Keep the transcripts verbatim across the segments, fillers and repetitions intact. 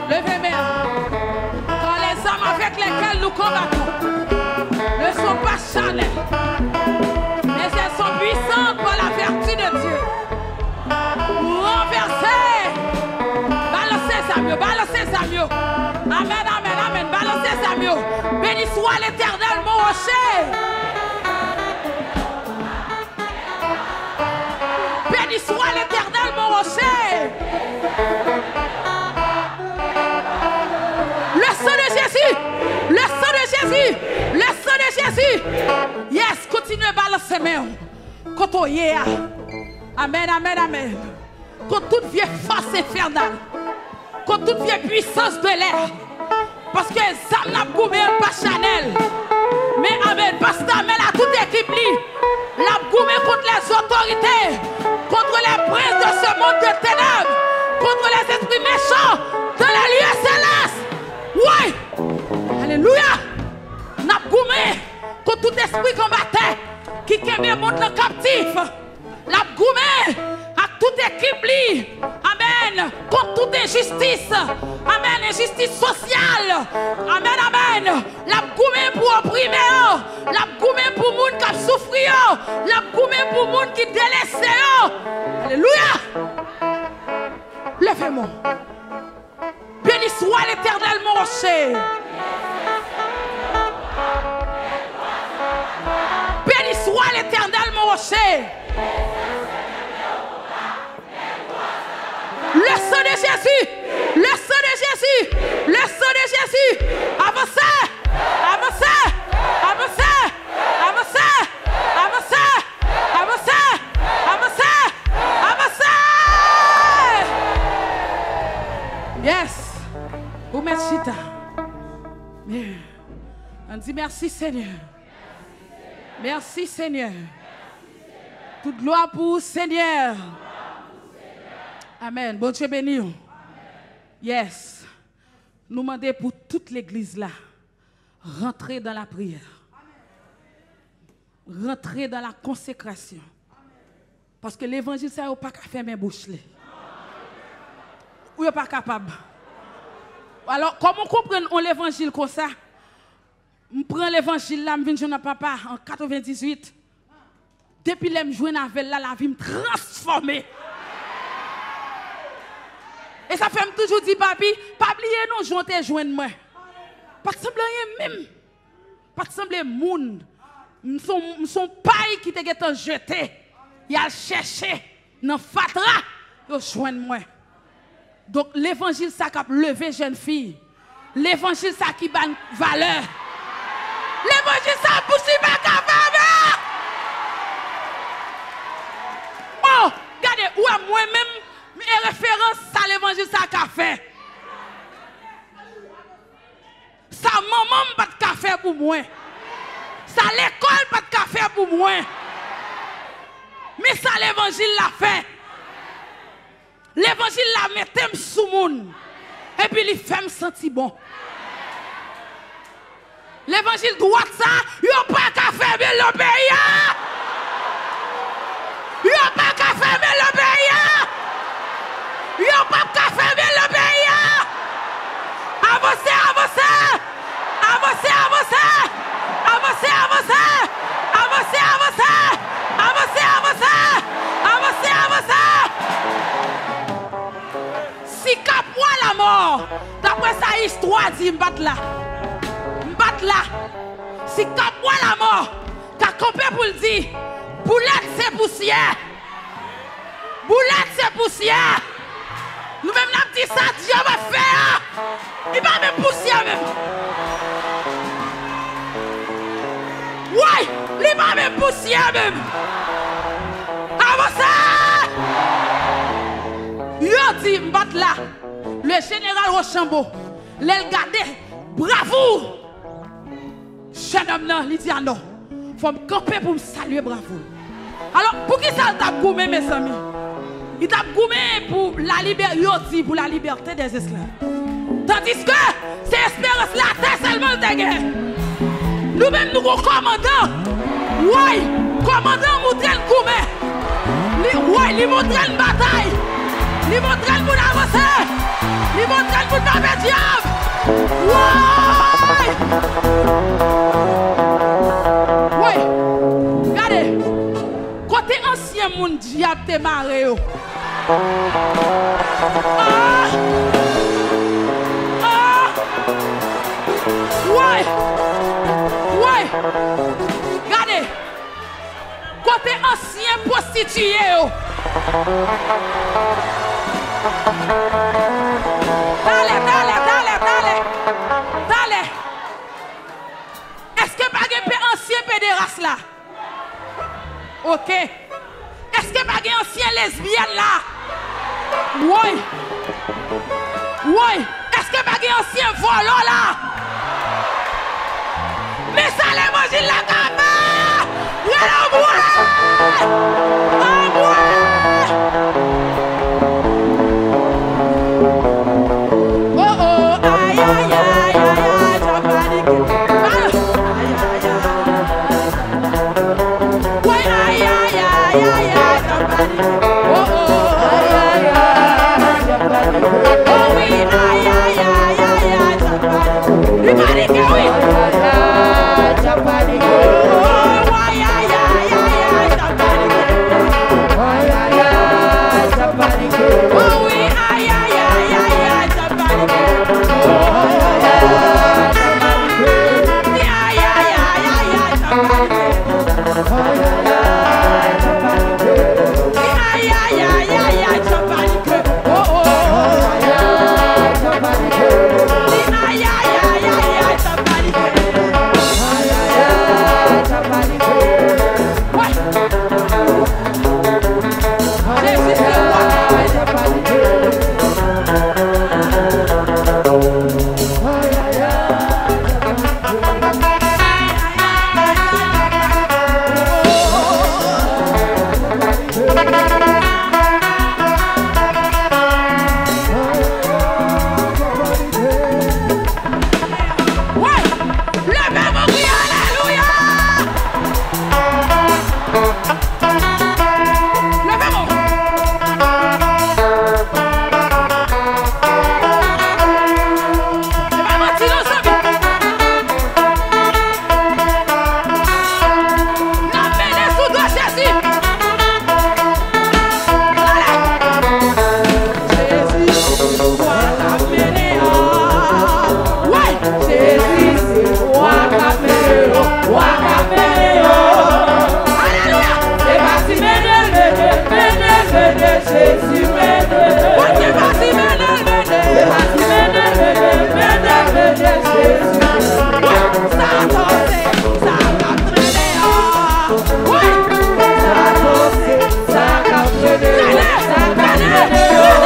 Levez main. Car les armes avec lesquelles nous combattons ne sont pas charnelles, mais elles sont puissantes par la vertu de Dieu. Ranvèse. Balanse zam yo, balanse zam yo. Amèn, amèn, amèn. Balanse zam yo. Béni soit l'Éternel, mon rocher. Béni soit l'Éternel, mon rocher. Le sang de Jésus, le sang de Jésus, le sang de Jésus. Yes, kontinye balanse men w. Kote w ye a. Amèn, amèn, amèn. Kont tout vye fòs enfènal. Kont tout vye pwisans de lè. Paske zam n ap goumen an pa chanèl. Men amèn, pastè Amèl ak tout ekip li, l ap goumen kont lèzotorite, kont lèprens de ce monde de ténèbres, kont lèzespri mechan dans les lieux célestes. Woy! Alelouya! N ap goumen kont tout espri kanbatè ki kenbe mond lan kaptif. L ap goumen ak tout ekip li. Amèn. Kont tout enjistis. Amèn. Enjistis sosyal. Amèn, amèn. L ap goumen pou oprime yo. L ap goumen pou moun k ap soufri yo. L ap goumen pou moun ki delese yo. Alelouya. Leve men w. Béni soit l'Éternel, mon rocher. Béni soit l'Éternel, mon rocher. Le sang de Jésus, le sang de Jésus, le sang de Jésus. Avansé, avansé, avansé, avansé, avansé. Avanse! Avanse! Avanse! Yes! Ou mèt chita. Ann di mèsi, Senyè. Mèsi, Senyè. Tout glwa pou ou, Senyè. Amèn. Bondye beni w. Yes. Nou mande pou tout legliz la rantre dans la prière. Rantre dans la consécration. Paske levanjil sa yo pa ka fèmen bouch li. Ou yo pa kapab. Alò, kòman w konprann yon levanjil konsa? M pran levanjil la, m vin jwenn ak papa an katrevendizuit. Depi lè m jwenn avè l la, lavi m transfòme. E sa fè m toujou di papi, pa bliye non jan w te jwenn mwen. Pa t sanble anyen menm. Pa t sanble moun. M se yon, m se yon pay ki te gentan jete. Y al chèche nan fatra, yo jwenn mwen. Donk, levanjil sa k ap leve jèn fi. Levanjil sa ki ba n valè. Levanjil sa bouch li pa ka fèmen. Oh, gade, ou wè mwen menm, m e referans sa levanjil sa ka fè. Sa manman m pa t ka fè pou mwen. Sa lekòl pa t ka fè pou mwen. Men sa levanjil la fè. Levanjil la mete m sou moun. Epi li fè m santi bon. Levanjil dwat sa, yo pa ka fèmen l nan peyi a. Yo pa ka fèmen l nan peyi a. Yo p ap ka fèmen l nan peyi a. Avanse, avanse. Avanse, avanse. Avanse, avanse. Avanse, avanse. Avanse, avanse. Avanse, avanse. Si Kapwa Lamò, daprè sa istwa di, m pa t la. M pa t la. Si Kapwa Lamò ta kanpe pou l di, boulèt se pousyè. Boulèt se pousyè. Nou menm n ap di sa dyab ap fè a. Li pa menm pousyè menm. Woy, li pa menm pousyè menm. Avanse! Yo di m pa t la. Le jeneral Rochambeau, lè l gade bravou jènòm nan, li di, "A non, fò m kanpe pou m salye bravou l." Alò, poukisa l t ap goumen, mezanmi? Li t ap goumen pou lalibè-, yo di, pou lalibète dèzesklav. Tandiske se esperans latè sèlman l te gen. Nou menm, nou gon kòmandan. Woy, kòmandan an montre n goumen. Li, woy, li montre n batay. Li montre n pou n avanse. Ki montre l pou n pa fè dyab! Woy! Woy! Gade! Kote ansyen moun dyab te mare yo? Ah! Ah! Woy! Woy! Gade! Kote ansyen pwostitiye yo? Talè, talè, talè, talè. Talè. Èske pa gen pe-, ansyen pederas la? Oke. Èske pa gen ansyen lesbyèn la? Woy! Woy! Èske pa gen ansyen vòlò la? Men sa levanjil la ka fè! Rele anmwe! Anmwe! Oh, oh, ay, ay, ay, ay, ay, jan panike. Ay, ay, ay. Woy, ay, ay, ay, ay, ay, jan panike. Oh, oh, ay, ay, ay, jan panike. Oh, wi, ay, ay, ay, ay, ay, jan panike. Li panike, wi. Oh, ay, ay, ay, ay, ay, jan panike. Oh, wi, ay, ay, ay, ay, ay, jan panike. Oh, ay, ay, ay, ay, ay, jan panike. Leve men w, kri alelouya! Leve men w. Se pa manti non, zanmi. N ap mennen sou do Jezi. Ale! Jezi se wa k ap mennen an. Wi! Jezi se wa k ap mennen an. Wa k ap mennen an. Alelouya! Se pa ti mennen, mennen, mennen, mennen, Jezi mennen. Wi, se pa ti mennen, mennen. Se pa ti mennen, mennen, mennen, mennen, Jezi mennen. Wi, sa atò se sa k ap mennen an. Wi! Sa atò se sa k ap mennen an. Sa k ap mennen an.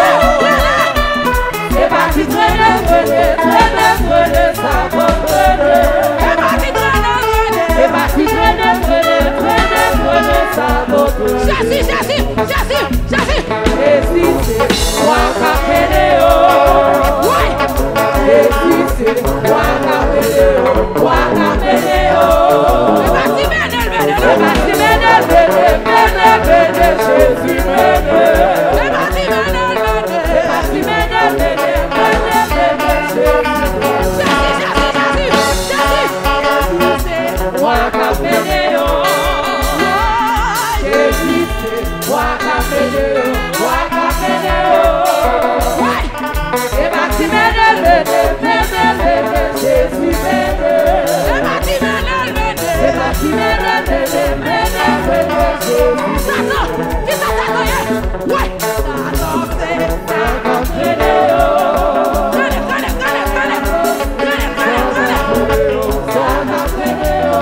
Se pa ti trennen, trennen, trennen, trennen, sa k ap mennen an. Se pa ti trennen, trennen. Se pa ti trennen, trennen, trennen, trennen, sa k ap mennen an. Jezi, Jezi, Jezi, Jezi. Jezi se wa k ap mennen yo. Wi! Jezi se wa k ap mennen yo. Wa k ap mennen yo. Se pa ti mennen, mennen, mennen. Se pa ti mennen, mennen, mennen, mennen, Jezi mennen. Se pa ti mennen, mennen. Se pa ti mennen, mennen, mennen, mennen, Jezi. Jezi, Jezi, Jezi, Jezi. Jezi se wa k ap mennen yo. Jezi se wa k ap mennen yo, wa k ap mennen yo. Wi! Se pa ti mennen, mennen, mennen, mennen, Jezi mennen. Se pa ti mennen, mennen. Se pa ti mennen, mennen, mennen, mennen, Jezi. Sa tou, ki sa sa tou ye? Wi! Sa tou se sa k ap mennen yo. Gade, gade, gade, gade. Gade, gade, gade. Sa k ap mennen yo.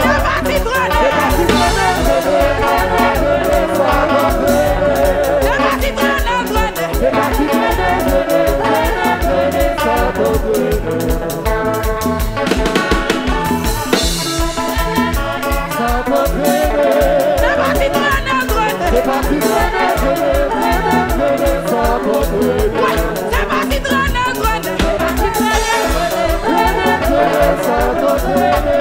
Se pa ti trennen. Se pa ti trennen, trennen, trennen, trennen, sa k ap mennen. Se pa ti trennen, trennen. Se pa ti trennen, trennen, trennen, trennen, sa k ap mennen. Sa k ap mennen. Se pa ti trennen, trennen. Se pa ti trennen, trennen, trennen, trennen, sa k ap mennen. Wi, se pa ti trennen, trennen. Se pa ti trennen, trennen, trennen, trennen, sa k ap mennen.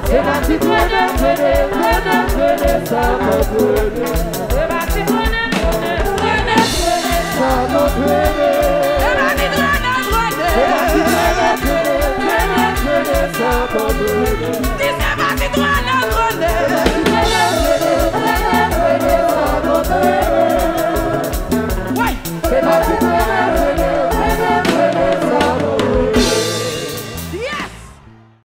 Se pa ti trennen, trennen, trennen, trennen, sa k ap mennen. Se pa ti trennen, trennen, trennen, trennen, sa k ap